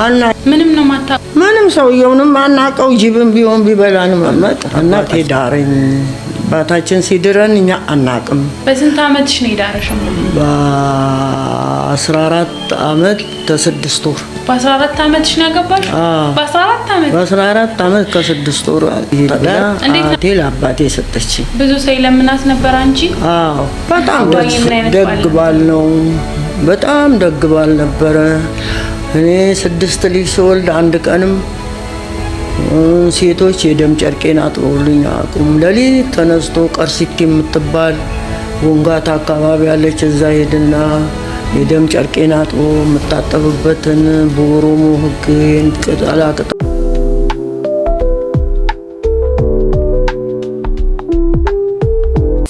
አና ምንም ነው ማታ ምንም ሰውየውንም አናውቀው። ጅብም ቢሆን ቢበላን መመጥ እናቴ ዳረኝ። አባታችን ሲድረን እኛ አናውቅም። በስንት አመትሽ ነው የዳረሽው? በ14 አመት ከስድስት ወር። በ14 አመትሽ ነው ያገባሽው? አዎ። በ14 አመት? በ14 አመት ከስድስት ወር እንዴት አያቴ ለአባቴ ሰጠችኝ። ብዙ ሰው ይለምናት ነበር አንቺ? አዎ፣ በጣም አባዬ ምን አይነት ደግ ባል ባል ነው። በጣም ደግ ባል ነበረ። እኔ 6 ልጅ ስወልድ አንድ ቀንም ሴቶች የደም ጨርቄን አጥበውልኝ አያውቁም። ሌሊት ተነስቶ ቀርሲቲ የምትባል ወንጋታ አካባቢ ያለች እዛ ሄድና የደም ጨርቄን አጥቦ የምታጠብበትን በኦሮሞ ሕግ ቅጠላ ቅጠል።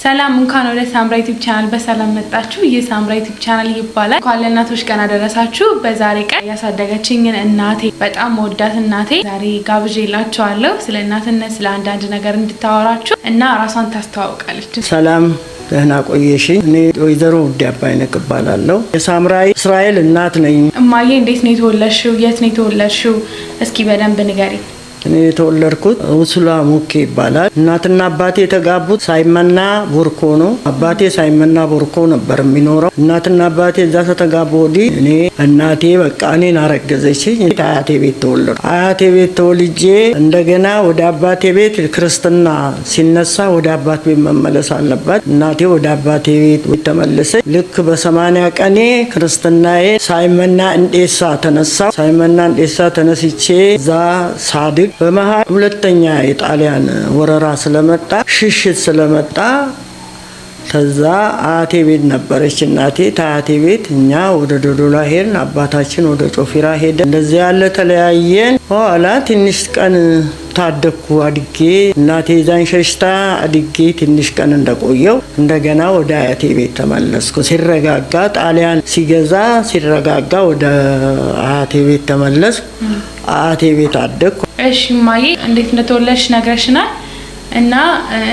ሰላም፣ እንኳን ወደ ሳምራ ዩቲዩብ ቻናል በሰላም መጣችሁ። ይህ ሳምራ ዩቲዩብ ቻናል ይባላል። እንኳን ለእናቶች ቀን አደረሳችሁ። በዛሬ ቀን ያሳደገችኝን እናቴ፣ በጣም መወዳት እናቴ ዛሬ ጋብዤላችኋለሁ። ስለ እናትነት፣ ስለ አንዳንድ ነገር እንድታወራችሁ እና ራሷን ታስተዋውቃለች። ሰላም፣ ደህና ቆየሽ። እኔ ወይዘሮ ውዴ አባይነህ እባላለሁ። የሳምራዊ እስራኤል እናት ነኝ። እማዬ፣ እንዴት ነው የተወለድሽው? የት ነው የተወለድሽው? እስኪ በደንብ ንገሪ። እኔ የተወለድኩት ውሱላ ሙኬ ይባላል። እናትና አባቴ የተጋቡት ሳይመና ቦርኮ ነው። አባቴ ሳይመና ቦርኮ ነበር የሚኖረው። እናትና አባቴ እዛ ከተጋቡ ወዲህ እኔ እናቴ በቃ እኔን አረገዘችኝ። አያቴ ቤት ተወለድኩ። አያቴ ቤት ተወልጄ እንደገና ወደ አባቴ ቤት ክርስትና ሲነሳ ወደ አባት ቤት መመለስ አለባት። እናቴ ወደ አባቴ ቤት ተመለሰች። ልክ በ80 ቀኔ ክርስትናዬ ሳይመና እንዴሳ ተነሳ። ሳይመና እንዴሳ ተነስቼ እዛ ሳድግ በመሀል ሁለተኛ የጣሊያን ወረራ ስለመጣ፣ ሽሽት ስለመጣ፣ ከዛ አያቴ ቤት ነበረች እናቴ። ታያቴ ቤት እኛ ወደ ዶዶላ ሄድን። አባታችን ወደ ጮፊራ ሄደ። እንደዚያ ያለ ተለያየን። በኋላ ትንሽ ቀን ታደግኩ። አድጌ እናቴ ይዛኝ ሸሽታ አድጌ ትንሽ ቀን እንደቆየው እንደገና ወደ አያቴ ቤት ተመለስኩ። ሲረጋጋ፣ ጣሊያን ሲገዛ ሲረጋጋ ወደ አያቴ ቤት ተመለስኩ። አያቴ ቤት አደግኩ። እሺ እማዬ፣ እንዴት እንደተወለድሽ ነግረሽናል። እና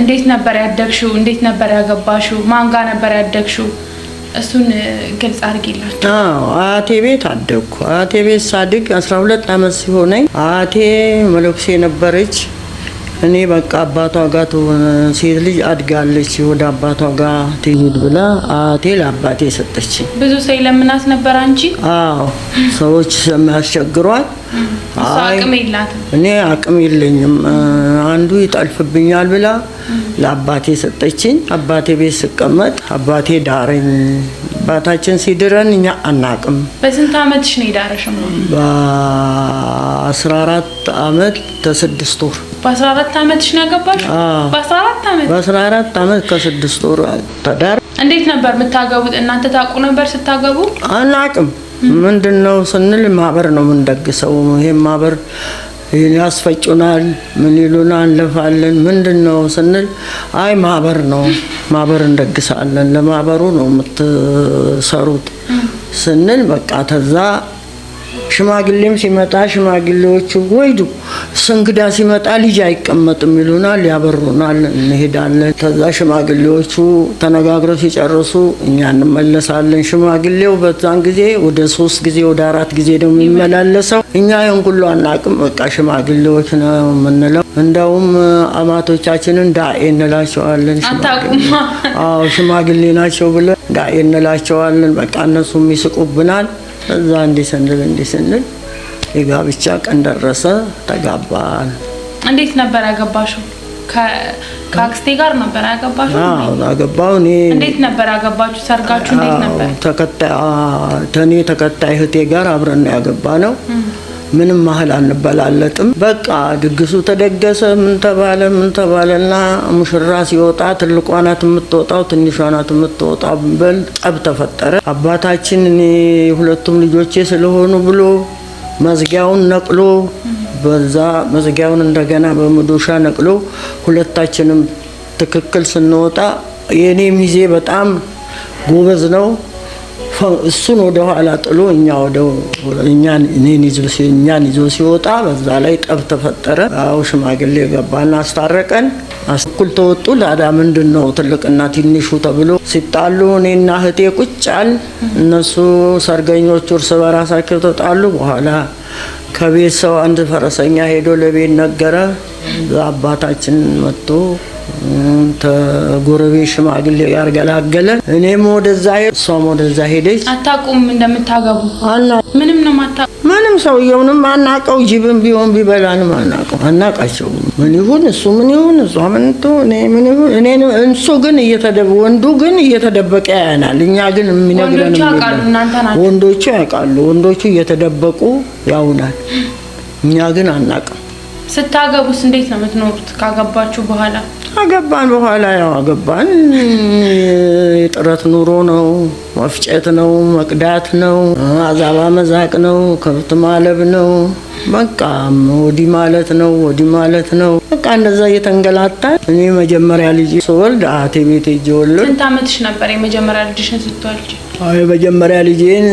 እንዴት ነበር ያደግሽው? እንዴት ነበር ያገባሽው? ማን ጋር ነበር ያደግሽው? እሱን ግልጽ አድርጊላቸው። አዎ፣ አያቴ ቤት አደግኩ። አያቴ ቤት ሳድግ 12 አመት ሲሆነኝ አያቴ መነኩሴ ነበረች። እኔ በቃ አባቷ ጋር ትሆን፣ ሴት ልጅ አድጋለች፣ ወደ አባቷ ጋር ትሂድ ብላ አያቴ ለአባቴ ሰጠችኝ። ብዙ ሰው ይለምናት ነበር አንቺ? አዎ፣ ሰዎች ስለሚያስቸግሯት። እሷ አይ አቅም የላትም። እኔ አቅም የለኝም፣ አንዱ ይጠልፍብኛል ብላ ለአባቴ ሰጠችኝ። አባቴ ቤት ስቀመጥ አባቴ ዳረኝ። አባታችን ሲድረን እኛ አናቅም። በስንት አመትሽ ነው የዳረሽው? በ14 አመት ከስድስት ወር። በ14 አመትሽ ነው ያገባሽው? አዎ። በ14 አመት? በ14 አመት ከስድስት ወር ተዳር። እንዴት ነበር የምታገቡት? እናንተ ታውቁ ነበር ስታገቡ? አናቅም። ምንድን ነው ስንል ማህበር ነው የምንደግሰው። ይሄ ማህበር ያስፈጩናል፣ ምን ይሉናል፣ እንለፋለን። ምንድን ነው ስንል አይ ማህበር ነው፣ ማህበር እንደግሳለን፣ ለማህበሩ ነው የምትሰሩት ስንል በቃ ተዛ ሽማግሌም ሲመጣ ሽማግሌዎቹ ወይዱ እንግዳ ሲመጣ ልጅ አይቀመጥም ይሉናል፣ ያበሩናል፣ እንሄዳለን። ከዛ ሽማግሌዎቹ ተነጋግረው ሲጨርሱ እኛ እንመለሳለን። ሽማግሌው በዛን ጊዜ ወደ 3 ጊዜ ወደ 4 ጊዜ ነው የሚመላለሰው። እኛ ይህን ሁሉ አናውቅም። በቃ ሽማግሌዎች ነው የምንለው። እንደውም አማቶቻችንን ዳኤ እንላቸዋለን። አታውቁማ? አዎ፣ ሽማግሌ ናቸው ብለን ዳኤ እንላቸዋለን። በቃ እነሱም ይስቁብናል። እዛ እንዲህ ስንል እንዲህ ስንል የጋብቻ ቀን ደረሰ፣ ተጋባን። እንዴት ነበር ያገባሽው? ከአክስቴ ጋር ነበር ያገባሽው? አዎ፣ አገባው እኔ። እንዴት ነበር ያገባችሁ? ሰርጋችሁ እንዴት ነበር? ተከታይ ተኔ ተከታይ እህቴ ጋር አብረን ነው ያገባ ነው። ምንም መሀል አንበላለጥም። በቃ ድግሱ ተደገሰ። ምን ተባለ ምን ተባለና ሙሽራ ሲወጣ ትልቋ ናት የምትወጣው፣ ትንሿ ናት የምትወጣው በል ጠብ ተፈጠረ። አባታችን እኔ ሁለቱም ልጆቼ ስለሆኑ ብሎ መዝጊያውን ነቅሎ፣ በዛ መዝጊያውን እንደገና በመዶሻ ነቅሎ ሁለታችንም ትክክል ስንወጣ የኔ ሚዜ በጣም ጎበዝ ነው። እሱን ወደ ኋላ ጥሎ እኛ ወደ እኛን እኔን ይዞ እኛን ይዞ ሲወጣ በዛ ላይ ጠብ ተፈጠረ። አዎ፣ ሽማግሌ ገባና አስታረቀን። እኩል ተወጡ። ላዳ ምንድን ነው ትልቅና ትንሹ ተብሎ ሲጣሉ እኔና እህቴ ቁጭ አልን። እነሱ ሰርገኞቹ እርስ በራሳቸው ተጣሉ። በኋላ ከቤት ሰው አንድ ፈረሰኛ ሄዶ ለቤት ነገረ። አባታችን መጥቶ ተጎረቤት ሽማግሌ ጋር ገላገለ። እኔም ወደዛ እሷም ወደዛ ሄደች። አታውቁም እንደምታገቡ? ምንም ነው ማታ ምንም ሰውየውንም አናውቀው፣ ጅብም ቢሆን ቢበላንም አናውቀው፣ አናውቃቸውም። ምን ይሁን እሱ ምን ይሁን እሷ ምን ትሁን እኔ ምን ይሁን እኔ እሱ ግን ወንዱ ግን እየተደበቀ ያያናል። እኛ ግን የሚነግረን ወንዶቹ ያውቃሉ። ወንዶቹ እየተደበቁ ያውናል፣ እኛ ግን አናውቅም። ስታገቡስ እንዴት ነው የምትኖሩት? ካገባችሁ በኋላ? አገባን በኋላ ያው አገባን። የጥረት ኑሮ ነው፣ መፍጨት ነው፣ መቅዳት ነው፣ አዛባ መዛቅ ነው፣ ከብት ማለብ ነው። በቃ ወዲህ ማለት ነው፣ ወዲህ ማለት ነው። በቃ እንደዛ እየተንገላታ እኔ መጀመሪያ ልጅ ስወልድ አያቴ ቤት ሄጄ ወለድኩ። ስንት ዓመትሽ ነበር የመጀመሪያ ልጅሽን ስትወልጂ? የመጀመሪያ ልጄን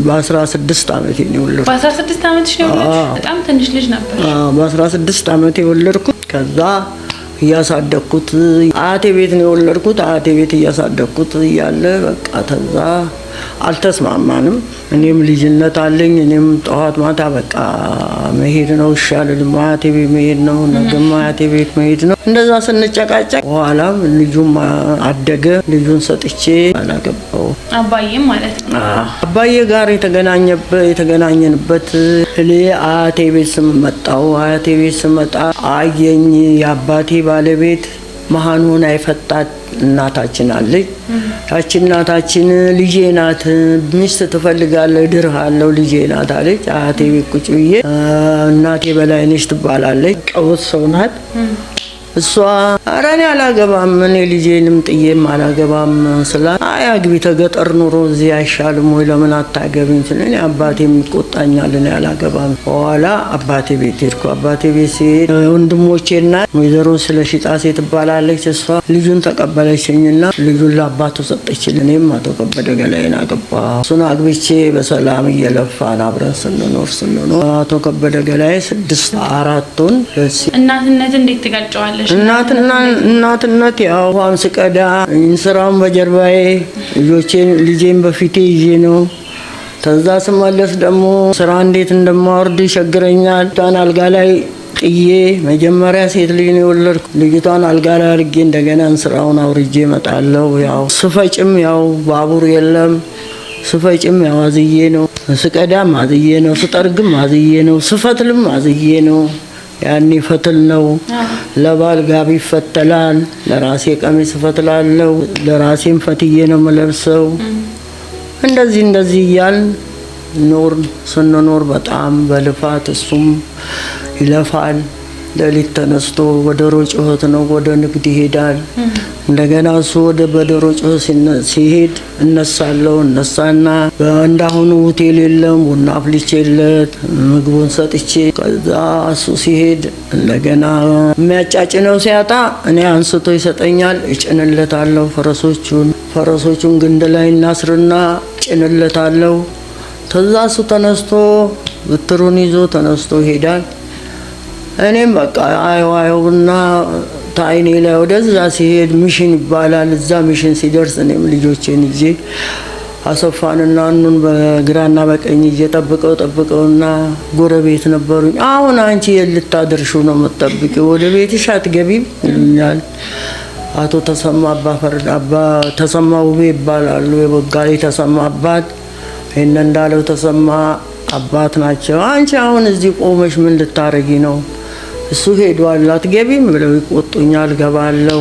በ16 ዓመቴ ነው የወለድኩት። በ16 ዓመትሽ ነው የወለድሽው? በጣም ትንሽ ልጅ ነበር። በ16 ዓመቴ የወለድኩት። ከዛ እያሳደግኩት አያቴ ቤት ነው የወለድኩት። አያቴ ቤት እያሳደግኩት እያለ በቃ ተዛ አልተስማማንም። እኔም ልጅነት አለኝ። እኔም ጠዋት ማታ በቃ መሄድ ነው ይሻልልም፣ አያቴ ቤት መሄድ ነው፣ ነገም አያቴ ቤት መሄድ ነው። እንደዛ ስንጨቃጨቅ በኋላም ልጁም አደገ። ልጁን ሰጥቼ አላገባው አባዬም ማለት ነው። አባዬ ጋር የተገናኘንበት እኔ አያቴ ቤት ስመጣው አያቴ ቤት ስመጣ አየኝ። የአባቴ ባለቤት መሀን ሆና የፈታት እናታችን አለች። ያቺ እናታችን ልጄ ናት፣ ሚስት ትፈልጋለህ፣ እድርሃለሁ፣ ልጄ ናት አለች። አያቴ ቤት ቁጭ ብዬ እናቴ በላይነሽ ትባላለች፣ ቀውስ ሰው ናት። እሷ ኧረ እኔ አላገባም፣ እኔ ልጄንም ጥዬም አላገባም ስላት፣ አይ አግቢ፣ ተገጠር ኑሮ እዚህ አይሻልም ወይ ለምን አታገቢም ስል እኔ አባቴም ይቆጣኛል፣ እኔ አላገባም። በኋላ አባቴ ቤት ሄድኩ። አባቴ ቤት ሲሄድ ወንድሞቼና ወይዘሮ ስለሺ ጣሴ ትባላለች፣ እሷ ልጁን ተቀበለችኝና ልጁን ለአባቱ ሰጠችኝ። እኔም አቶ ከበደ ገላዬን አገባሁ። እሱን አግብቼ በሰላም እየለፋን አብረን ስንኖር አቶ ከበደ ገላዬ 6 4ቱን እናትነት እንዴት ትገልጨዋለሽ? እናትነት ያው ውሃም ስቀዳ እንስራውን በጀርባዬ ልጄን በፊቴ ይዤ ነው። ከዛ ስመለስ ደግሞ ስራ እንዴት እንደማወርድ ይቸግረኛል። ልጅቷን አልጋ ላይ ጥዬ መጀመሪያ ሴት ልጅ ነው የወለድኩ። ልጅቷን አልጋ ላይ አድርጌ እንደገና እንስራውን አውርጄ እመጣለሁ። ያው ስፈጭም ያው ባቡር የለም፣ ስፈጭም ያው አዝዬ ነው፣ ስቀዳም አዝዬ ነው፣ ስጠርግም አዝዬ ነው፣ ስፈትልም አዝዬ ነው። ያኔ ፈትል ነው። ለባል ጋቢ ይፈተላል። ለራሴ ቀሚስ እፈትላለሁ። ለራሴም ፈትዬ ነው የምለብሰው። እንደዚህ እንደዚህ እያልን ኖር ስንኖር በጣም በልፋት እሱም ይለፋል። ሌሊት ተነስቶ ወደ ጩኸት ነው ወደ ንግድ ይሄዳል። እንደገና እሱ ወደ በዶሮ ጩኸት ሲሄድ እነሳለሁ። እነሳና እንዳሁኑ ሆቴል የለም፣ ቡና አፍልቼለት ምግቡን ሰጥቼ ከዛ እሱ ሲሄድ እንደገና የሚያጫጭነው ሲያጣ እኔ አንስቶ ይሰጠኛል። እጭንለታለሁ። ፈረሶቹን ግንድ ላይ እናስርና እጭንለታለሁ። ከዛ እሱ ተነስቶ ብትሩን ይዞ ተነስቶ ይሄዳል። እኔም በቃ አየው ታይኔ ላይ ወደዛ ሲሄድ ሚሽን ይባላል። እዛ ሚሽን ሲደርስ እኔም ልጆቼን ይዤ አሰፋንና እኑን በግራና በቀኝ ይዤ ጠብቀውና ጎረቤት ነበሩኝ። አሁን አንቺ የት ልታደርሺው ነው የምትጠብቂው? ወደ ቤትሽ አትገቢም ይሉኛል። አቶ ተሰማ አባ ተሰማ ውቤ ይባላሉ። የቦጋሌ ተሰማ አባት ይሄን እንዳለው ተሰማ አባት ናቸው። አንቺ አሁን እዚህ ቆመሽ ምን ልታረጊ ነው? እሱ ሄዷል አትገቢም ብለው ይቆጡኛል። ገባለሁ።